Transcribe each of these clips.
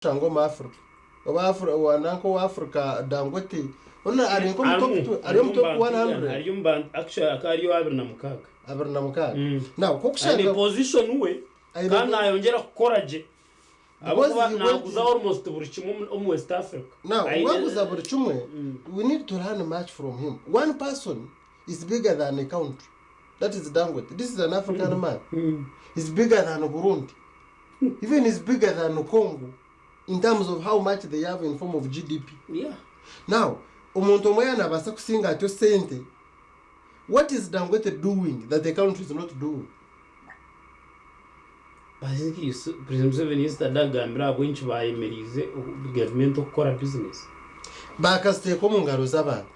Shanga omu Africa oba Afri owa nanka owa Africa Dangote hoona ari nka omu top Arimu tw ari omu ari omu top bantu one igana hundred ari omu bantu actually akaba ari owa 26. 26 Mm. Now Aine k'okushanga position we aine kandi po nayongyera kukora gye because ahabw'okuba he went naguza almost buri kimwe omu omu West Africa. now Aine waguza buri kimwe Mm. we need to learn much from him one person is bigger than a country that is Dangote this is an African man Mm. he's bigger than Burundi even is bigger than Congo in terms of how much they have in form of GDP. Yeah. Now, omuntu omwe yaaba nabaasa kusinga atyo sente, what is Dangote doing that the country is not doing? I think you s- President Museveni yesterday agambire ahabw'enki bayemeriize oku- gavumenti okukora business. Bakaziteeka omu ngaro z'abantu.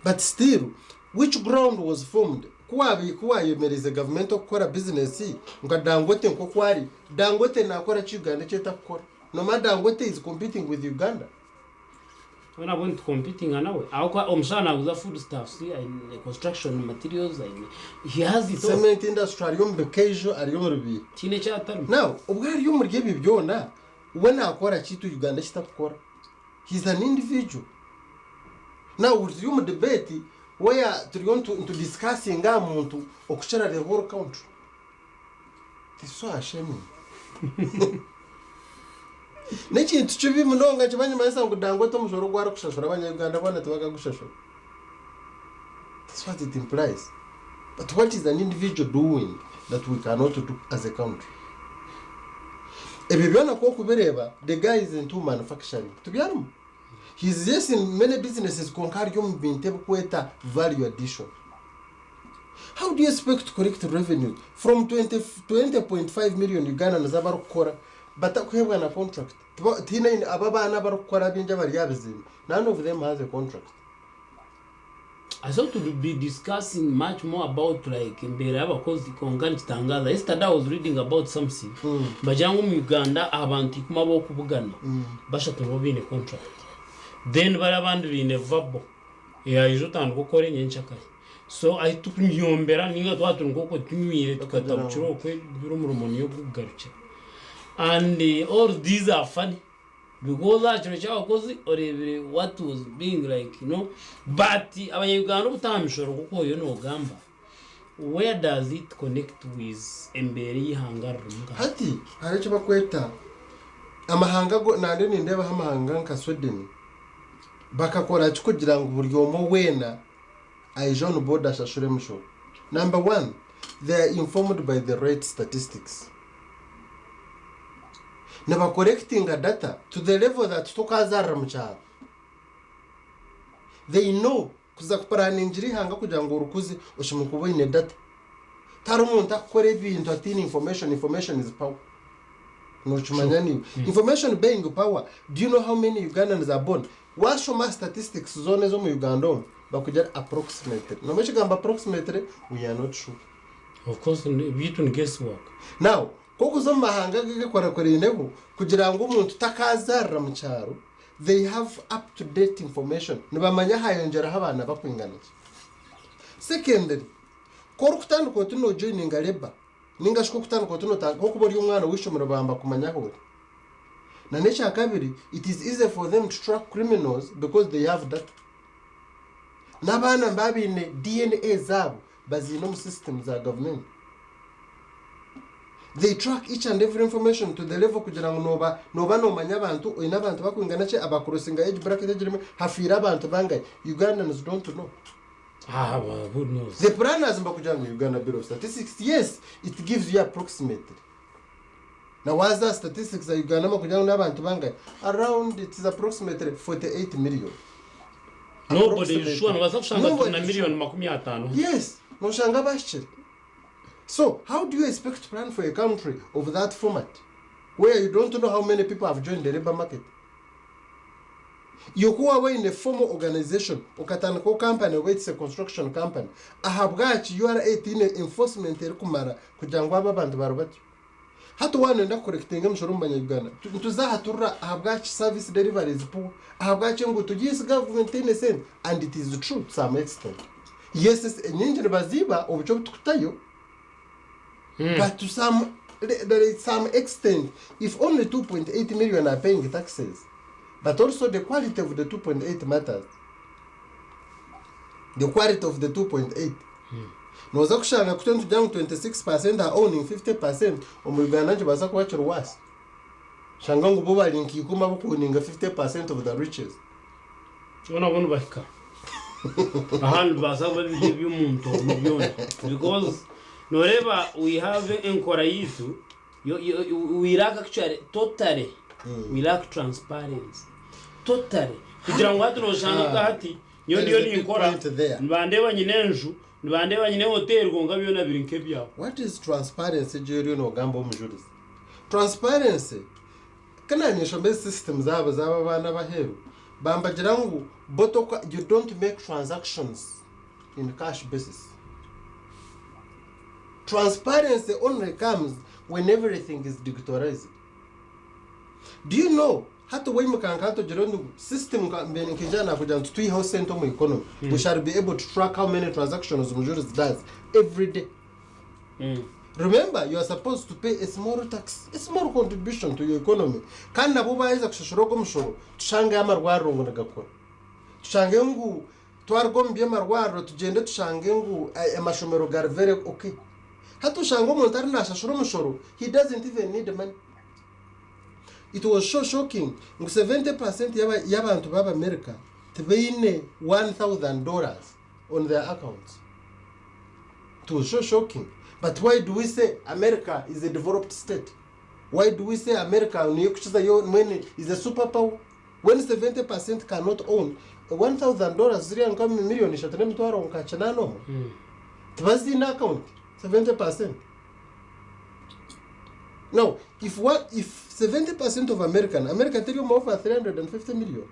But still, which ground was formed Ku waabaire ku waayemereize gavumenti okukora bizinesi nka Dangote nk'oku ari, Dangote naakora ki Uganda eki etakukora? Noomanya Dangote is competing with Uganda. Twena nabwo nitu competinga nawe ahabw'okuba omushaija naaguza food stuffs, aine construction materials, aine he has it all. Cement industry ari omu bikaijo, ari omuri bi. Tihaine eki atarimu. Now obwo ari omuri ebyo byona, we naakora ki itwe Uganda eki etakukora? He is an individual. Now turi omu debate where turiyo nitu discussinga aha muntu okukira the whole country. It is so ashaming. N'ekintu kibi munonga nikiba nikimanyisa ngu Dangote omushoro ogu arikushashura abanya-Uganda boona tibakagushashura. That's what it implies. But what is an individual doing that we cannot do as a country? Ebyo byona ku orikubireeba, the guy is into manufacturing. Tibyarimu? He is yes in many businesses kwonka ari omu bintu ebirikweta value addition. How do you expect to collect revenue from 20 20.5 million Ugandans abarikukora batakuheebwa na contract? Tiba- Tihaine abo abaana abarikukora abaingi abari aha bizimbe, none of them has a contract. I thought we'd be discussing much more about like embeera y'abakozi kwonka nikitangaza. Yesterday I was reading about something. Nibagira ngu omu Uganda abantu ikumi ab'okubugana bashatu nibo baine contract. Then bari abandi baine verbal. Yaija otandika okore nyenkyakare. So ahi tukunyombera ninga twaba turi nk'okwe tunywire tukatabukira okwe buri omurimo niyo gukugarukira. And all these are funny. Because aha kiro ky'abakozi oreebire what was being like you know but abanya-Uganda obutaha mishoro nk'oku oriyo noogamba where does it connect with embeera ei ihanga ririmu nka hati? Hati hariho eki barikweta amahanga go nande nindeebaho amahanga nka Sweden bakakora ki kugira ngu buri omwe weena aije on board ashashure emishoro. Number one, they are informed by the right statistics. Niba collectinga data to the level that tokazaarira mu kyaro. They know kuza kupuraningira eihanga kugira ngu orikuze oshemereire kuba oine data. Tihariho omuntu akukora ebintu ataine information, information is power. Nokimanya niiwe. Information being power, do you know how many Ugandans are born? Waashoma statistics zoona ez'omu Uganda omu, bakugira approximately. Noomanya ekigambo approximately? We are not sure. Of course beitu ni guess work. Now, ku okuza omu mahanga aga agekwarakwaraineho, kugira ngu omuntu takaazaarira mu kyaro, they have up to date information. Nibamanya haayongyeraho abaana bakwingana ki. Secondly, ku orikutandika oti noojoininga labour, Ninga shi ku okutandika oti notandika nk'okuba ori omwana w'eishomero bamba kumanya ahu ori. Na n'ekyakabiri it is easy for them to track criminals because they have data. N'abaana nibaba baine DNA zaabo baziine omu system za gavumenti. They track each and every information to the level kugira ngu nooba nooba noomanya abantu, oine abantu bakwingana ki, aba crossinga age bracket egi rimwe, hafiire abantu bangahi. Ugandans don't know. Ah, well, who knows? The planners nibakugira ngu Uganda Bureau of Statistics, yes, it gives you approximately. Na waaza statistics za Uganda bakugira ngu n'abantu bangahi? Around it is approximately 48 million. Nobody is sure, nobaasa kushanga turi Nobody na is million sure. 50. Yes, noshanga bahikire. So, how do you expect to plan for a country of that format where you don't know how many people have joined the labor market? Iwe ku waaba oine formal organization okatandikaho company oba it's a construction company, ahabwaki URA etaine enforcement erikumara kugira ngu abo abantu bari batyo? Hati waaba noyenda kukorekitinga emishoro omu banya-Uganda, nituza aha turira ahabwaki service delivery is poor, ahabwaki enguuto, yes government teine sente and it is true to some extent. Yes enyingi nibaziiba obukye obutukutayo but to some. There is some extent if only 2.8 million are paying taxes but also the quality of the 2.8 matters. The quality of the 2.8. Nooza kushanga ku nitugira ngu 26% are owning 50% omu Uganda nikibaasa kuba kiri worse. Shanga ngu bo bari nka ikumi abarikuowninga 50% of the riches. Boona bo nibahika aha nibibaasa kuba biri eby'omuntu omwe byona because nooreeba we have enkora yaitu yo- yo- we lack actually totally we lack transparency totally kugira ngu hati nooshanga nka hati nyowe There ndiyo is a big ninkora point there. nibandeeba nyine enju nibandeeba nyine hoteeri kwonka byona biri nk'ebyawe What is transparency egyo oriyo noogamba omujurizi? Transparency Ku naanyeshoma ezi system zaabo zaaba abaana ab'aheeru, bambagira ngu bo toka you don't make transactions in cash basis. Transparency only comes when everything is digitalized. Do you know hati waimuka nka hati ogire ngu system nka mbe nkaija nakugira ngu twiheho sente omu economy, we shall be able to track how many transactions Mujurizi does every day. Remember you are supposed to pay a small tax, a small contribution to your economy. Kandi nabwo baaheza kushashura ogwo omushoro, tushangeyo amarwariro ngu nigakora. Tushange ngu twaruga omu by'amarwariro tugyende tushange ngu amashomero gari very okay. Hati oshange omuntu ari nashashura omushoro, he doesn't even need money. It was so shocking ngu 70% y'abantu b'Abamerika tibaine $1,000 on their accounts. It was so shocking. But why do we say America is a developed state? Why do we say America niyo kukizayo mwene is a super power? When 70% cannot own $1,000 ziriya nka million ishatu n'emitwaro nka kinaana omwe. Tibaziine account 70%. Now, if what if 70% of American, America teri omu over 350 million.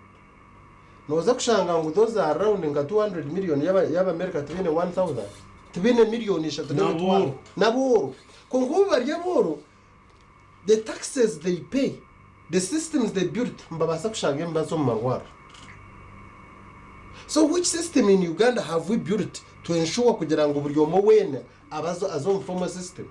Nooza kushanga ngu those are around nka 200 million y'aba y'Abamerika tibaine 1000 tibaine million ishatu n'emitwaro N'abooro. n'abooro kwonka obu bari abooro the taxes they pay the systems they built nibabaasa kushanga emibazi omu marwariro so which system in Uganda have we built to ensure kugira ngu buri omwe weena abe aze omu formal system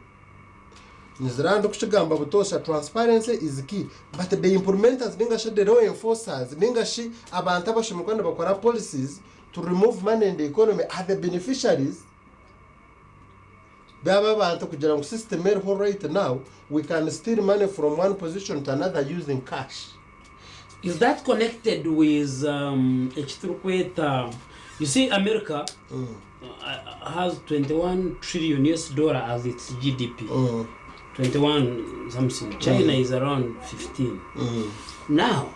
Nizira ndikukigamba butoosha transparency is key but the implementers ninga shi the law enforcers ninga shi abantu abashemereire kuba nibakora policies to remove money in the economy are the beneficiaries baba abantu kugira ngu system eriho right now we can steal money from one position to another using cash. Is that connected with um, eki turikweta you see America has 21 trillion US dollar as its GDP. 21 something. China is around 15. Now,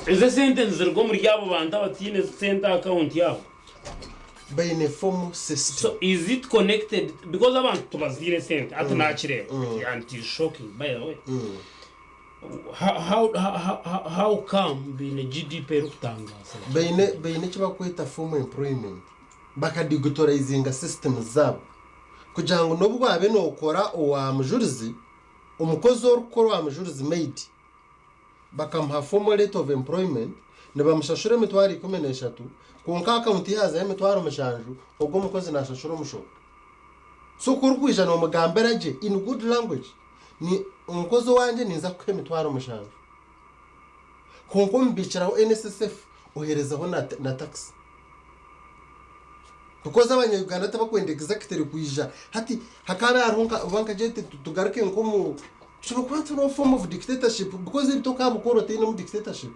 ezo esente niziruga omuri abo bantu abataine sente aha account yaabo. Baine formal system. So is it connected because abantu tubaziire esente hati nakireeba and it is shocking by the way. How, how, how, how, how come baine GDP erikutangaasa? Baine baine eki barikweta formal employment. Bakadigitalizinga systems zaabo kugira ngu n'obu waabe nookora owa mujurizi, omukozi orikukora owa mujurizi maid bakamuha formal letter of employment nibamushashura emitwaro 13 kwonka akawunti ye haazaho emitwaro mushanju, ogwo omukozi naashashura omushoro. So ku orikwija noomugambira gye in good language, ni omukozi owangye ninza kukuha emitwaro mushanju kwonka omubiikiraho NSSF oherezeho na, na tax because abanya-Uganda tibakwenda exactly kwija hati hakaba hariho nka oba nka gyete tugaruke nk'omu tushobora kuba turi form of dictatorship because ebi tokabikora otainemu dictatorship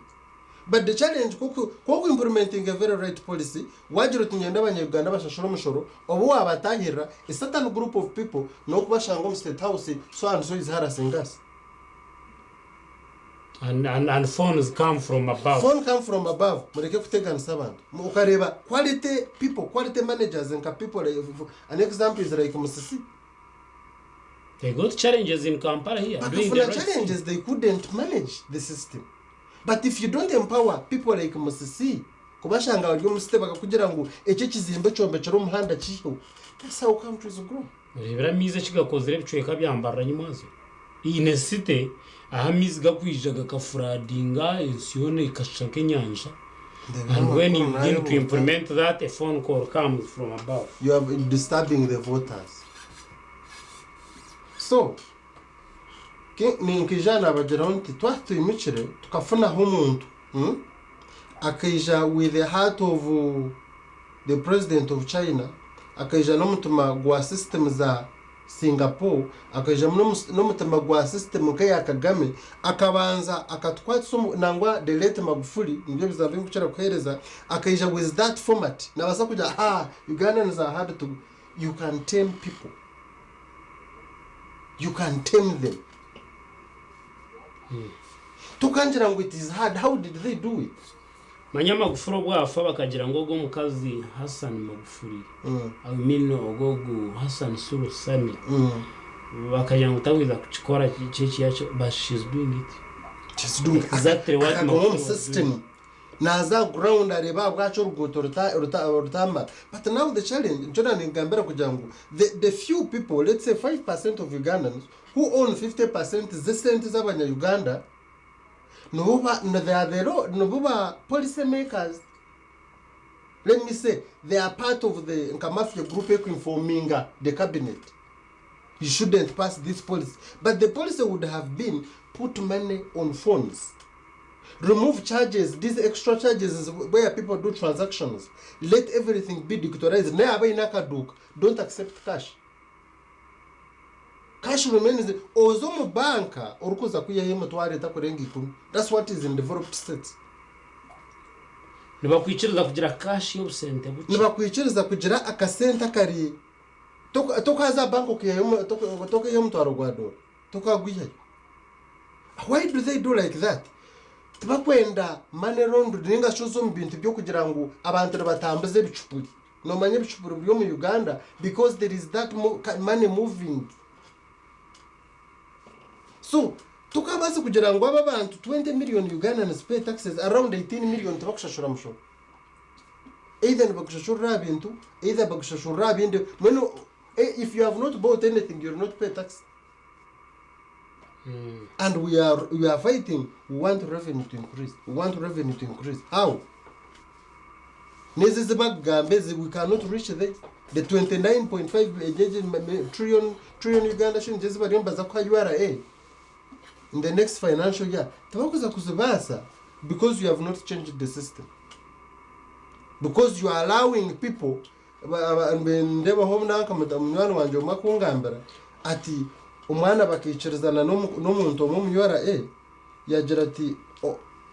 But the challenge ku oku implementinga a very right policy, wagira oti niinyenda abanya Uganda bashashure omushoro, obu wabatahirira, a certain group of people nokubashanga omu state house so and so is harassing us. And, and, and phones come from above. Phone come from above, mureke kuteganisa abantu. Okareeba quality people, quality managers nka people like, an example is like Musisi. They got challenges in Kampala here. Doing the Bakafuna right thing. challenges they couldn't manage the system. But if you don't empower people like Musisi kubashanga bari omu city bakakugira ngu eki ekizimbe ekyombekire omuhanda kiiheho, that's how countries grow. Oreebire amaizi eki gakozire ebicweka bya Mbarara nyimwazo? In a city ahu amaizi gakwija gakafuradinga ensi yoona ekashusha nk'enyanja and when you begin to implement that a phone call comes from above. You are disturbing the voters. So. Ninkaija nabagiraho nti twaba twimukire tukafunaho omuntu akaija with the heart of the president of China, akaija n'omutima gwa system za Singapore, akaijamu n'omutima gwa system nk'eya Kagame, akabanza akatukwatisa nangwa the late Magufuli, nibyo ebigambo ebi ndikukira kuheereza, akaija with that format, nabaasa kugira haa Ugandans are hard to, you can tame people, you can tame them. Tokangira ngu it is hard, how did they do it? Manya Magufuli obu afa bakagira ngu ogu omukazi Hassan Magufuli, I mean ogu ogu Hassan Suluhu Samia, bakagira ngu takwija kukikora ki eki yaki but she's doing it. She's doing Exactly what Akaguma omu Magufuli was system doing. naaza aha ground areebe ahabwaki oruguuto rutamara but now the challenge nikyo naaningambira kugira ngu the few people let's say 5% of Ugandans who own 50% z'esente z'abanya Uganda nibo ba they are the law nibo ba policy makers let me say they are part of the nka mafia group ekuinforminga the cabinet you shouldn't pass this policy but the policy would have been put money on phones remove charges these extra charges is where people do transactions let everything be digitalized naye abaine akaduuka don't accept cash Cash remains oza omu banka orikuza kwihayo emitwaro etakurenga ikumi that's what is in developed states. Nibakwikiriza kugira cash y'obusente bukye. Nibakwikiriza kugira akasente akari tokaza aha banka okaihayo tokaihayo omutwaro gwa dola tokagwihayo. Why do they do like that? Tibakwenda money laundering ninga shi oze omu bintu by'okugira ngu abantu nibatambuza ebicupuri. Nomanya ebicupuri biri omu Uganda because there is that money moving. So tokabaasa kugira ngu aba abantu 20 million Ugandans pay taxes around 18 million tibakushashura mushoro. Either nibakushashurira aha bintu, either bakushashurira aha bindi. Mbwenu if you have not bought anything you will not pay tax. And we are, we are fighting, we want revenue to increase, we want revenue to increase. How? N'ezi ezi bakugamba ezi we cannot reach the, the 29.5 egye- trillion, trillion Uganda shillings ezi bariyo nibaza kuha URA in the next financial year tibakuza kuzibaasa because you have not changed the system because you are allowing people Ndeebaho nanka munywani wangye omwe akungambira ati omwana bakaikirizana n'omuntu omwe omu URA yaagira ati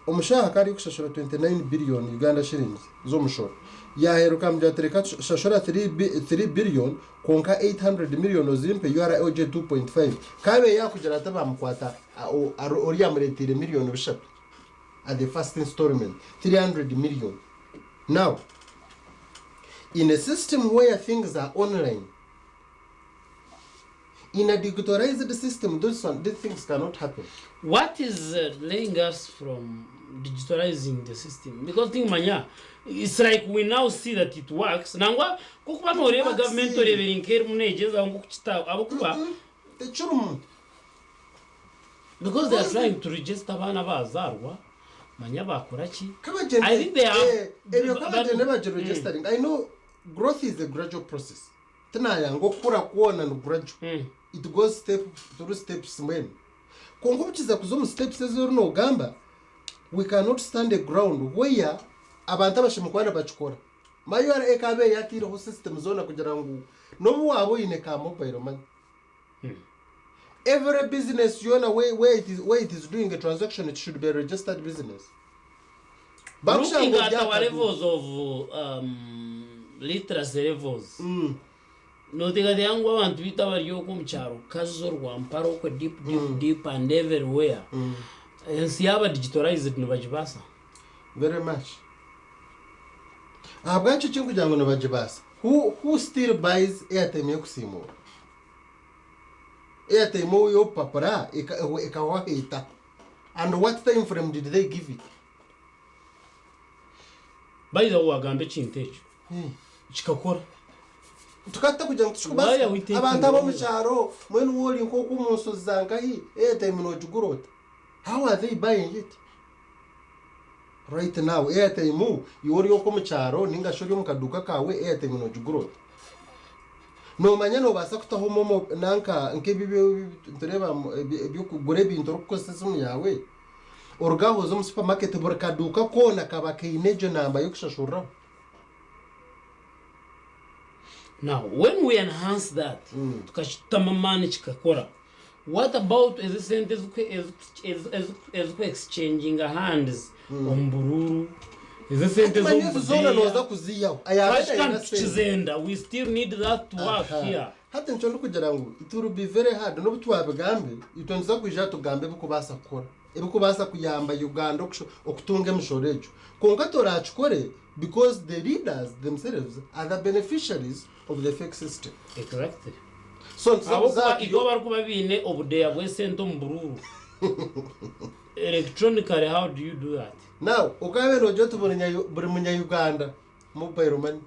omushaho akaba arikushashura 29 billion Uganda shillings z'omushoro yaaheruka amugira ati reka shashura 3 billion kwonka 800 million ozimpe URA ogye 2.5 kaabaire yaakugira ati baamukwata oriya amureeteire million bishatu at the first installment 300 million Now, in a system where things are online, in a digitalized system, those, one, these things cannot happen. What is laying us from digitalizing the system? Because think manya, it's like we now see that it works. Nangwa kukuba noreeba Works. government oreebera nk'erimu neegyezaho nk'okukita ahabw'okuba Tekirimu. because they are trying to register abaana abazaarwa manya bakora ki Kabagyende, I think they have eh, ebyo kabagyende bagiregistering. I know growth is a gradual process. Tinayanga okukura kwona ni gradual. It goes step through steps mbwenu. Kwonka obukiza kuza omu steps ezi ori nogamba, we cannot stand a ground where abantu abashemeriire kuba nibakikora. My URA ekaaba eyataireho system zoona kugira ngu n'obu waaba oine ka mobile money, Every business yoona where, where, it is, where it is doing a transaction it should be a registered business. Bakushanga Looking at ori our aha levels of literacy levels noteekateeka ngu abantu baitu abari okwo omu kyaro Kazo, Rwampara okwo deep deep deep and everywhere ensi yaaba digitalized nibagibaasa? Very much. Ahabwaki ekinkugira ngu nibagibaasa? Who, who still buys airtime y'okusiimuura? Airtime y'obupapura ekahwaho eta? And what time frame did they give it? By the way wagamba ekintu ekyo kikakora. Tukaba tutakugira ngu Why are we tikikubaasika. taking Abantu ab'omu longer? kyaro mbwenu waaba ori nk'okwo omu nshozi za nkahi airtime noogigura ota? How are they buying it? Right now airtime iwe ori okwo omu kyaro ninga shi ori omu kaduuka kaawe airtime noogigura ota? Noomanya noobaasa kutaho momo nanka nk'ebi ebi nitureeba eby'okugura ebintu orikukozesa esimu yaawe, oruge aho oze omu supermarket buri kaduuka koona kaba kaine egyo namba y'okushashuriraho. Now when we enhance that tukakitamu amaani kikakora, what about ezi esente eziku exchanginga hands omu buruuru, ezi esente Hati manya ez'omu ezi zoona budeeya, nooza kuziihaho. Ayaabe twakika naine sente. nitukizenda, we still need that to work Aha. here. Hati nikyo ndikugira ngu it will be very hard n'obu twabigambe, itwe nituza kwija tugambe ebikubaasa kukora, ebikubaasa kuyamba Uganda okutunga emishoro egyo. Kwonka toraakikore because the leaders themselves are the beneficiaries of the fake system. Exactly. So nituza Ahabw'okuba kuza igo abarikuba baine obudeeya bw'esente omu buruuru, electronically how do you do that? Now okaabaire noogira oti buri nya buri munya Uganda mobile money.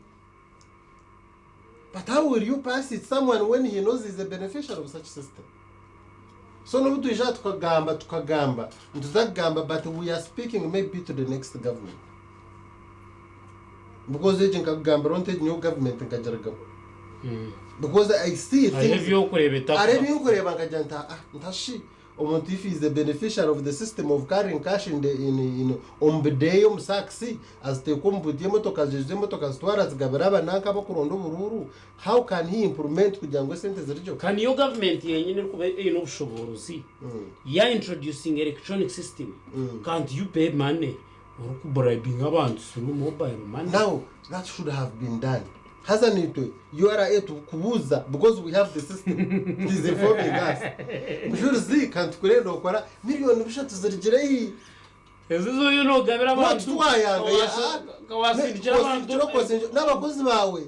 But how will you pass it someone when he knows he's a beneficiary of such system? So n'obu twija aha tukagamba tukagamba nituza kugamba but we are speaking maybe to the next government. Because egi nkakugambira nti egi nyowe government nkagirigamu. Because I see Hariho things eby'okureeba etakuba. hariho ebinkureeba nkagira nti ah ntashi omuntu if he is a beneficiary of the system of carrying cash in the, in, in, omu bideeya omu sakisi aziteeka omu buti y'emotoka aziijuza emotoka azitwara azigabira abananka abakuronda oburuuru how can he implement kugira ngu esente zirigyeho? Ka niyo gavumenti yenyine erikuba eine obushoboorozi ya introducinga electronic system can't you pay money orikubribinga abantu through mobile money? Now that should have been done haza naitwe URA tukubuuza because we have the system it is informing us Mujurizi kantukure nokora million bishatu zirugire hi? Ezi zooyo nogabira abantu Twayanga wasindikira abantu n'abakozi baawe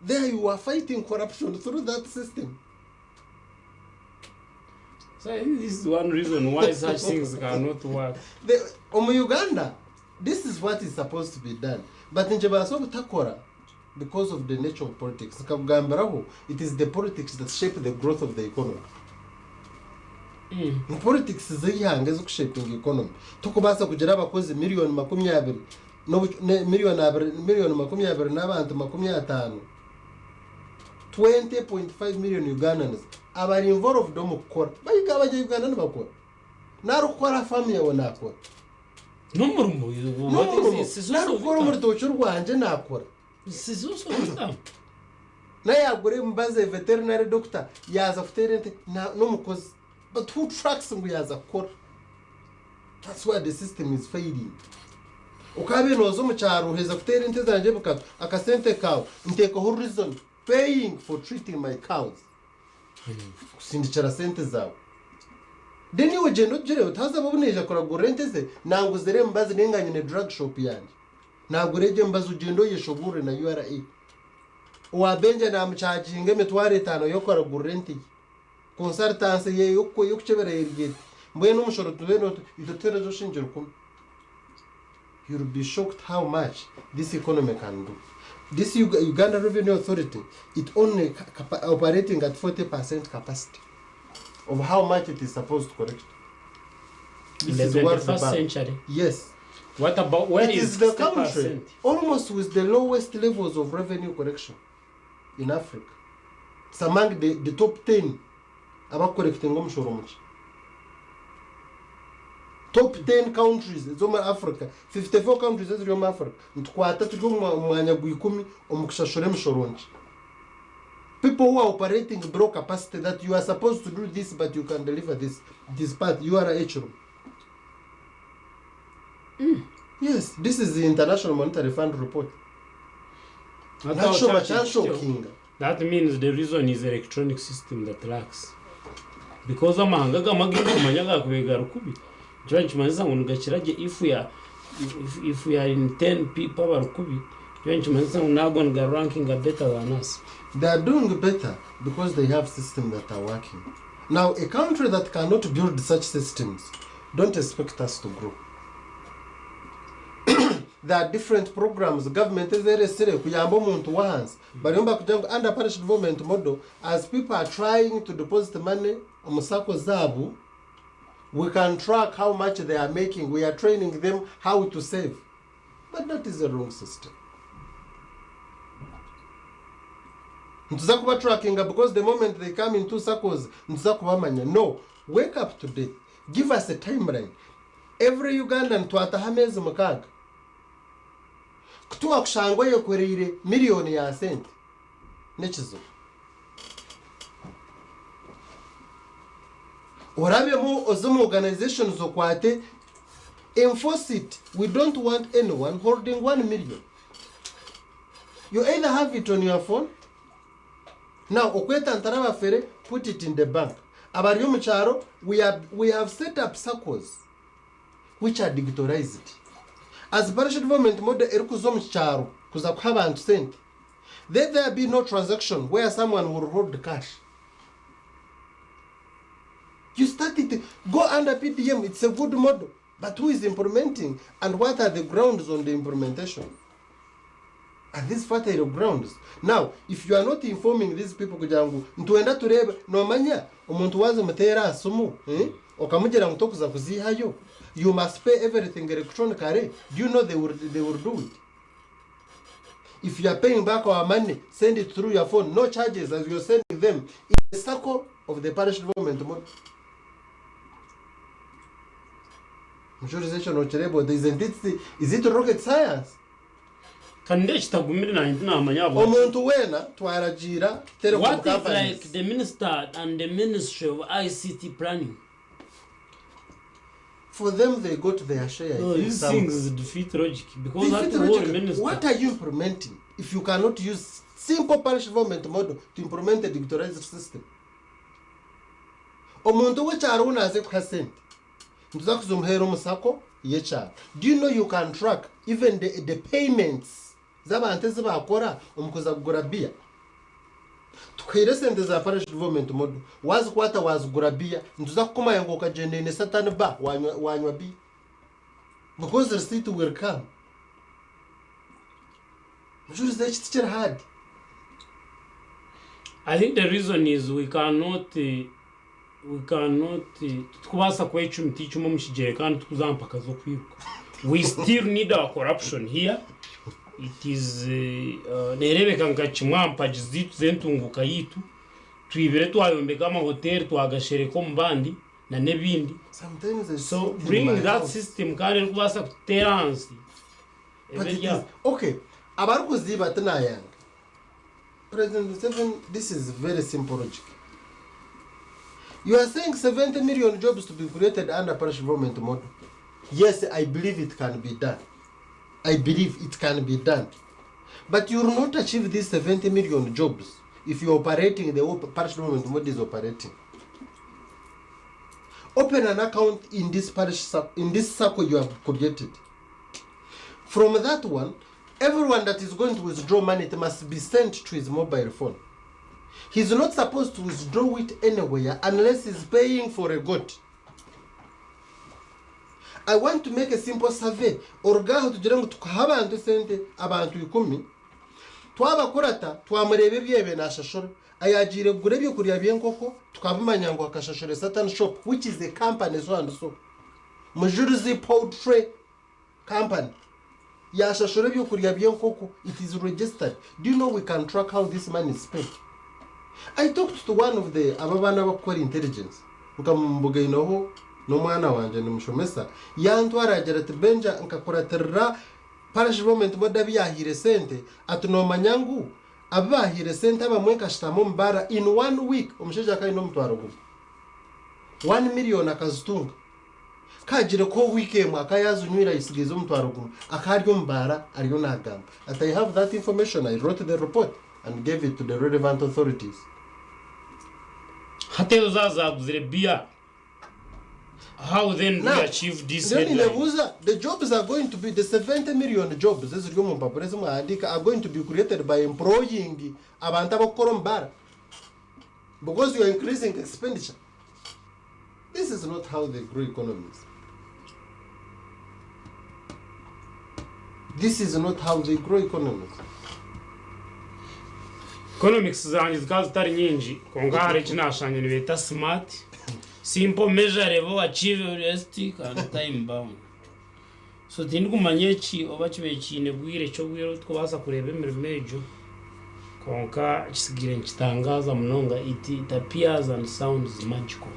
there you are fighting corruption through that system. So I think this is one reason why such things cannot work. The, omu Uganda, this is what is supposed to be done. But nikibaasa obutakora because of the nature of politics. Nkakugambiraho, it is the politics that shape the growth of the economy. Ni politics z'eihanga ezikushapinga economy. Tokubaasa kugira abakozi million 20 n'obu- ne- million abiri, million 20 n'abantu 50. 20.5 million Ugandans abari involved omu kukora. Baingi abanya Uganda nibakora. Narikukora famu yawe nakora. N'omurimo N'omurimo. Narikukora omu rutookye rwangye nakora. Nayagura emibazi veterinary doctor yaaza kuteera ente n'omukozi. But who tracks ngu yaaza kukora? That's why the system is failing. Okaabaire nooza omu kyaro oheza kuteera ente zangye ebikatu, akasente kaawe nteekaho reason paying for treating my cows. Kusindikira sente zaawe. Then iwe ogyenda ogire oti haza obu naija kuragurira ente ze, nanguzire emibazi nainga nyine drug shop yangye. Nagura egyo emibazi ogyende oyeshoboorore na URA. Owa Benja namuchaginga emitwaro etaano y'okuragurira ente ye. Consultancy ye y'okukyebera eri eti. Mbwenu omushoro tube itwe tuheereze oshilingi rukumi. You'll be shocked how much this economy can do. This Uganda Revenue Authority, it only operating at 40% capacity of how much it is supposed to collect. In the This is World 21st Bank. century. Yes. What about where It is is the country 60%? almost with the lowest levels of revenue collection in Africa. It's among the top 10 abakukorekitinga omushoro mukye. Top 10 countries ez'omu Africa, 54 countries eziri omu Africa, nitukwata turi omu mwanya gwa ikumi omu kushashura emishoro nkye. People who are operating below capacity that you are supposed to do this but you can deliver this, this part, URA ekirimu. Yes, this is the International Monetary Fund report. Nakyo kyanshokinga. That means the reason is electronic system that lacks. Because amahanga agamwe agu orikumanya agakubaire gari kubi, nikiba nikimanyisa ngu nigakira gye if we are, if, if we are in 10 people abari kubi, nikiba nikimanyisa ngu nago niga rankinga better than us. They are doing better because they have systems that are working. Now, a country that cannot build such systems, don't expect us to grow. There are different programs government ezeresire kuyamba omuntu w'ahansi. Bariyo nibakugira ngu under parish development model, as people are trying to deposit money omu sacco zaabo, we can track how much they are making, we are training them how to save. But that is a wrong system. Nituza kuba trackinga because the moment they come into circles nituza kubamanya. No, wake up today, give us a timeline. Every Ugandan twataho ameezi mukaaga. Ku twakushanga oyekoreire million ya sente n'ekizibu. Orabemu oze omu organizations okwate enforce it. We don't want anyone holding 1 million. You either have it on your phone now okwetantara abafere put it in the bank. Abari omu kyaro we are we have set up circles which are digitalized. As parish development model erikuza omu kyaro kuza kuha abantu sente let there be no transaction where someone will hold cash. You start it go under PDM it's a good model but who is implementing and what are the grounds on the implementation? Are these fertile grounds? Now, if you are not informing these people kugira ngu nitwenda tureebe, noomanya omuntu waaza omuteera aha simu eh, okamugira ngu tokuza kuziihayo, you must pay everything electronically, do you know they will, they will do it? If you are paying back our money, send it through your phone, no charges as you are sending them in the circle of the parish development model. Mujurizi ekyo nokireeba ota? Isn't it, is it rocket science? Kandi ekitagumire nanye tinamanya ahabwaki. Omuntu weena twaragiira telecom What is companies. like the minister and the ministry of ICT planning? For them they got their share I No, think these somewhere. things defeat logic because Defeat that whole logic. minister. What are you implementing if you cannot use simple parish development model to implement a digitalized system? Omuntu w'ekyaro ou naaze kuha sente nituza kuzimuheera omu sacco y'ekyaro. Do you know you can track even the, the payments z'abantu ezi baakora omu kuza kugura biya? Tukuhaire esente za parish development model, waazikwata waazigura biya, nituza kukumanya ngu okagyenda oine certain bar wanywa, wanywa biya. Because receipt will come. Mujurizi eki tikiri hard. I think the reason is we cannot we cannot titukubaasa kwecumita eicumu omu kigyere kandi tukuza aha mpaka z'okwiruka. We still need our corruption here. It is neereebeka nka kimwe aha mpagi zaitu z'entunguuka yaitu. Twibire twayombeka amahoteeri twagashereka omu bandi na n'ebindi. Sometimes I So sit in bring my that house. system kandi erikubaasa kututeera ahansi But ebe it eri is aho. okay. Abarikuziiba tinayanga. President Museveni, this is very simple logic. You are saying 70 million jobs to be created under parish development model. Yes, I believe it can be done. I believe it can be done. But you will not achieve these 70 million jobs if you are operating the way parish development model is operating. Open an account in this parish, in this circle you have created. From that one, everyone that is going to withdraw money, it must be sent to his mobile phone. He's not supposed to withdraw it anywhere unless he's paying for a goat. I want to make a simple survey. Orugaho tugire ngu tukaha abantu esente abantu ikumi twabakurata twamureeba ebyebe nashashura ayagiire kugura ebyokurya by'enkoko tukabimanya ngu akashashura certain shop which is a company so and so Mujurizi poultry company yashashura ebyokurya by'enkoko it is registered do you know we can track how this money is spent I talked to one of the aba abaana abakukora intelligence nkamubugaineho n'omwana wangye nimushomesa yantwara yagira ati Benja nkakuratirira parish development board abu yahaire sente ati nomanya ngu abu bahaire sente abamwe nkashutama omu baara in one week omushaija akaba aine omutwaro gumwe one million akazitunga Kagire ko wiiki emwe aka yazinywire ayisigaize omutwaro gumwe aka ari omu baara ariyo nagamba ati I have that information I wrote the report and gave it to the relevant authorities. Hati ezo zaaba zaguzire beer how then do we Now, achieve this ndiyo headline? ninebuuza the jobs are going to be the 70 million jobs eziri omu mpapura ezi mwahandiika are going to be created by employing abantu abakukora omu baara because you are increasing expenditure. This is not how they grow economies. This is not how they grow economies. Economics zangye zikaba zitari nyingi kwonka hariho eki naashangire nibeeta smart, simple, measurable, achievable, realistic and time bound. So tindikumanya eki oba kibaire kiine bwire ki obwire obu turikubaasa kureeba emirimo egyo. Kwonka kitsigaire nikitangaaza munonga, it it appears and sounds magical.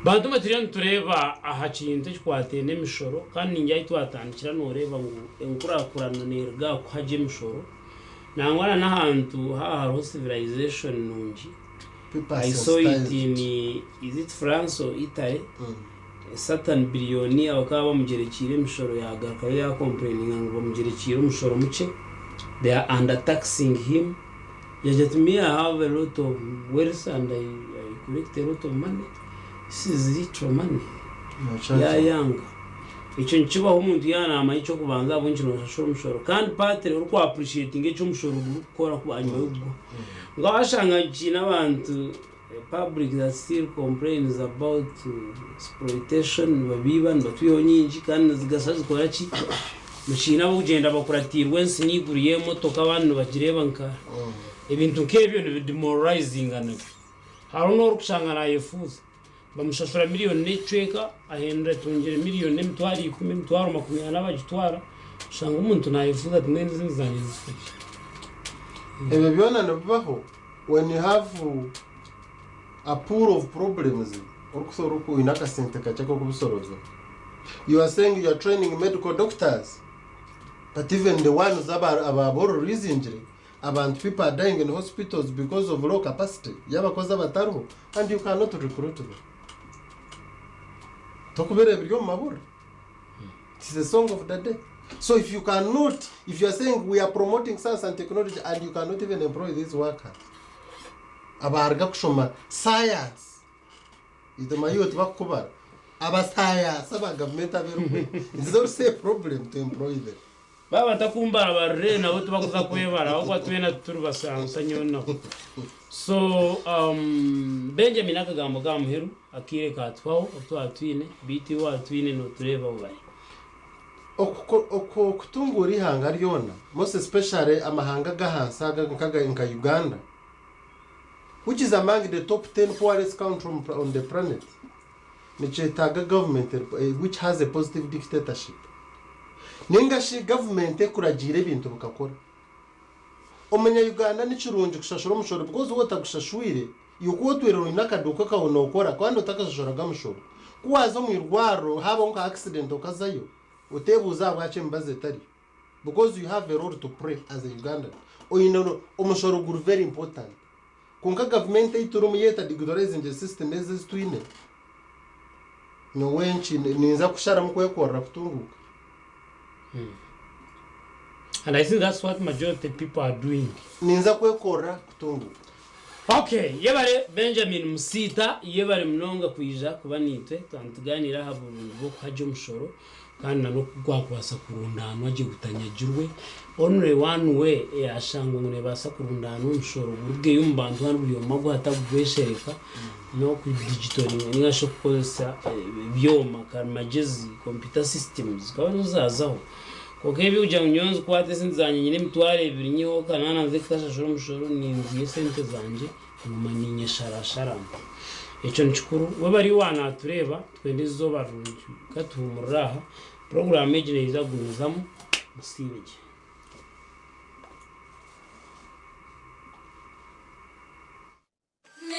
Bantu mwe turiyo nitureeba aha kintu ekikwataine n'emishoro kandi ningira ahu twatandikira nooreeba ngu enkurakurana neeruga aha kuha gye emishoro. Nangwa na n'ahantu haaba hariho civilization nungi, People are I saw it sensitized. in, is it France or Italy? A certain billionaire bakaba bamugyerekiire emishoro yagarukayo ya complaininga ngu bamugyerekiire omushoro mukye, they are under taxing him, yagira ati me I have a lot of wealth and I, I collect a lot of money, this is little money, yayanga. Ekyo nikibaho omuntu yaaba naamanya eky'okubanza ahabw'enki nooshashura omushoro kandi partly oriku appreciatinga eki omushoro gurikukora ahanyima y'okuguha. Kwonka waashanga kiine abantu public that still complains about exploitation nibabiiba nibatwihaho nyingi kandi nizigasha zikora ki mukiine ab'okugyenda bakuratiirwe ensi n'eiguru y'emotoka abandi nibagireeba nka ebintu nk'ebyo nibidemoralizinga nabyo. Hariho n'orikushanga naayefuuza. Bamushashura miriyoni n'ekicweka, ahindura atungire miriyoni n'emitwaro ikumi, emitwaro 40 bagitwara, oshanga omuntu nayefuuza ati mbwenu ezindi zangye zifire. Ebyo byona nibibaho when you have a pool of problems orikusobola oku oine akasente kakye ak'okubisoroza. You are saying you are training medical doctors but even the ones aba aba abororiizingire Abantu people are dying in hospitals because of low capacity y'abakozi abatariho and you cannot recruit them. Tokubireeba biri omu mahurire. It is a song of the day. So if you cannot, if you are saying we are promoting science and technology and you cannot even employ these workers, abaruga kushoma science, itwe manya iwe tibakukubara, abasayansi aba gavumenti aberikwe, it is also a problem to employ them. Baaba batakumbara barire nabo tibakuza kwebara ahabw'okuba twena tituri basansa nyowe nabo. So um, Benjamin akagambo ka muheru akaire katuhwaho obu twaba twine beitu iwe waaba twine notureeba ahu bari. Okutunguura eihanga ryona most especially amahanga ag'ahansi aga nka Uganda which is among the top 10 poorest country on the planet Nikyetaaga government which has a positive dictatorship ninga shi government ekuragiira ebintu bikakora. Omunya Uganda nikirungi kushashura omushoro because waaba otagushashwire iwe ku otwire oine akaduuka kawe nokora kandi otakashashuraga mushoro ku waaza omu irwariro haabaho nka accident okazayo otebuuza ahabwaki emibazi etariyo because you have a role to play as a Ugandan. Oine omushoro guri very important. Kwonka gavumenti ei turimu yo etadigitalizingyire system ezi ezi twine, nyowe nki ninza kusharamu kwekorera kutunguuka. And I think that's what majority people are doing. Ninza kwekorera kutunguuka. Okay, yebare Benjamin Musiita, yebare munonga kwija kuba naitwe twaba nitugaaniira aha burungi bw'okuha gye omushoro. Kandi na n'oku gwakubaasa kurundaanwa gye gutanyagirwe. Only one way eyashangwa ngu neebaasa kurundaanwa omushoro gurugeyo omu bantu kandi buri omwe aguhe atarikugweshereka n'okudigitoringa ninga shi okukozesa ebyoma karimagyezi, computer systems, zikaba nizo zaazaho. Kwonka ebi kugira ngu nyowe nzikwate esente zangye nyine 2000 nyiheho kanaana nze kukashashura omushoro ninziha esente zangye nguma ninyesharashara nti. Ekyo nikikuru. Webare iwe waanatureeba. Twende eizooba rirungi. Ka tuhuumurire aha. Puroguraamu egi neija kugumizamu. Musiime gye.